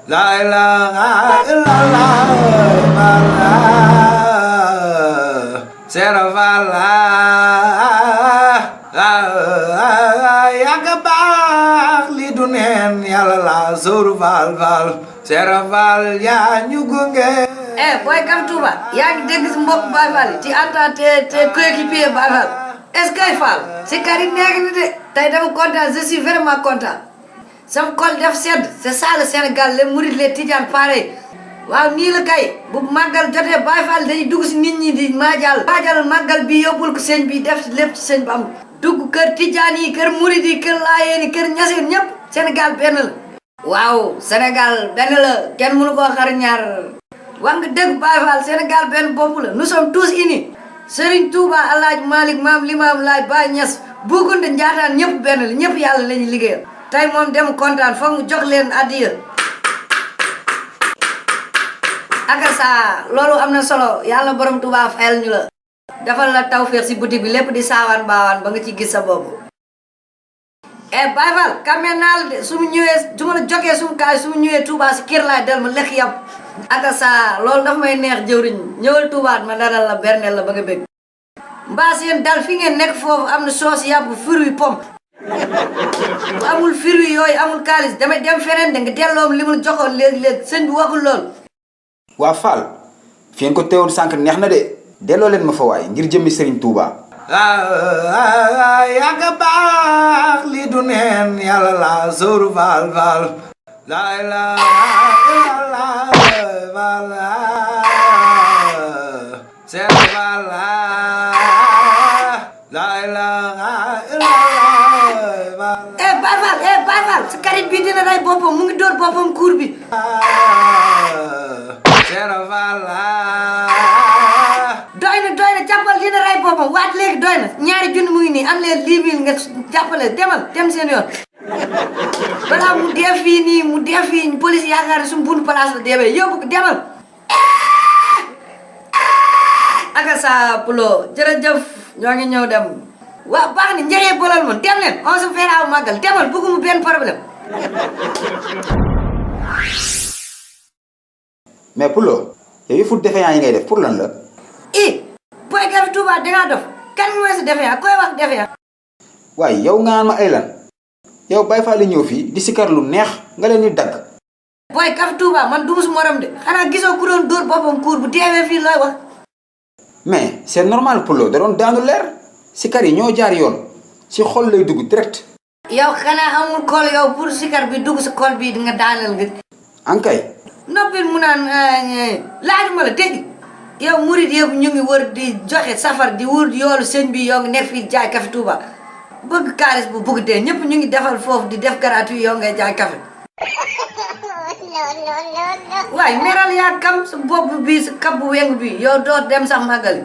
La ilaha illallah Serafala Yàgg baax li du neen Yàlla la Sóoru Faal Faal Serafal yaa ñu gunge boy Café Touba yaa ngi dégg si mbokk Baye Fall ci entend te coéquipier Baye Fall est-ce que Fall si kari neex na de tey dama content je suis vraiment content sama xol def sedd c'est ça le Sénégal les mourides les tidianes pareil waaw nii la kay bu màggal jotee Baye Fall dañuy dugg si nit ñi di maajal màggal bi yóbbul ko sëñ bi def lépp ci sëñ bi am dugg kër tijaan yi kër murid yi kër laayeen yi kër ñaseen ñëpp Sénégal benn la waaw Sénégal benn la kenn mënu koo xar ñaar wax nga dëgg Baye Fall Sénégal benn bopp la nous sommes tous unis Serigne Touba Alaaji Malick Maam Limaam Laay Baay Ñas Bukunde Njaataan ñëpp benn la ñëpp yàlla la ñu liggéeyal tey moom dem kontaan foog mu jox leen addiya aka sa loolu am na solo yàlla borom Touba fayal ñu la defal la tawfeex si boutique bi lépp di saawaan baawaan ba nga ci gis sa bopp Baye Fall kamee naal de su ma ñëwee su ma la jogee sumu kaay su ma ñëwee Touba si kër laay del ma lekk yam aka sa loolu dafa may neex jëwriñ ñëwal Touba ma daral la bernel la ba nga bëgg mbaa seen dal fi ngeen nekk foofu am na soos yàpp fruit pomme bu amul fruit yooyu amul kaalis damay dem feneen de nga delloom li mu joxoon léegi-léegi sëñ bi waxul loolu waa Fall fi ngeen ko teewoon sànq neex na de delloo leen ma fa waay ngir jëmmi Serigne Touba yàgg baax li du neen Yàlla la Sóoru Faal Faal la ilaha illallah Serafala la ilaha illallah Baye Fall sa karit bi dina rey boppam mu ngi dóor boppam kuur bi Serafala doy na jàppal dina rey boppam waat léegi doy na ñaari junni mu ngi nii am leen 10 000 nga jàppale dem seen yoon balaa mu dee fii nii mu dee fii police yaakaar ne suñu buntu place la deewee yóbbu ko demal aka sa pulo jërëjëf ñoo ngi ñëw dem waaw baax na njëriñ bolal man dem leen on se verra màggal demal bëgguma benn problème mais Pulo yow yëfu defeyaan yi ngay def pour lan la boy Café Touba dangaa dof kan mooy sa defeyaan koy wax defeyaan waaye yow nga naan ma ay lan yow Baye Fall ñëw fii di sikar lu neex nga leen di dagg boy Café Touba man duma su morom de xanaa gisoo ku doon dóor boppam kuur bu deewee fii looy wax mais c'est normal Pulo da doon daanu leer sikar yi ñoo jaar yoon ci xol lay dugg direct yow xanaa amul kol yow pour sikar bi dugg sa kol bi di nga daaneel nga ankay noppil mu naan laajuma la dégg yow murid yëpp ñu ngi wër di joxe safar di wër yoolu sëñ bi yow ngi nekk fii jaay café Touba bëgg kaalis bu bëgg dee ñëpp ñu ngi defal foofu di def gratuit yow ngay jaay café waaye meral yaa kam sa bopp bi sa kab bu weng bi yow doo dem sax màggali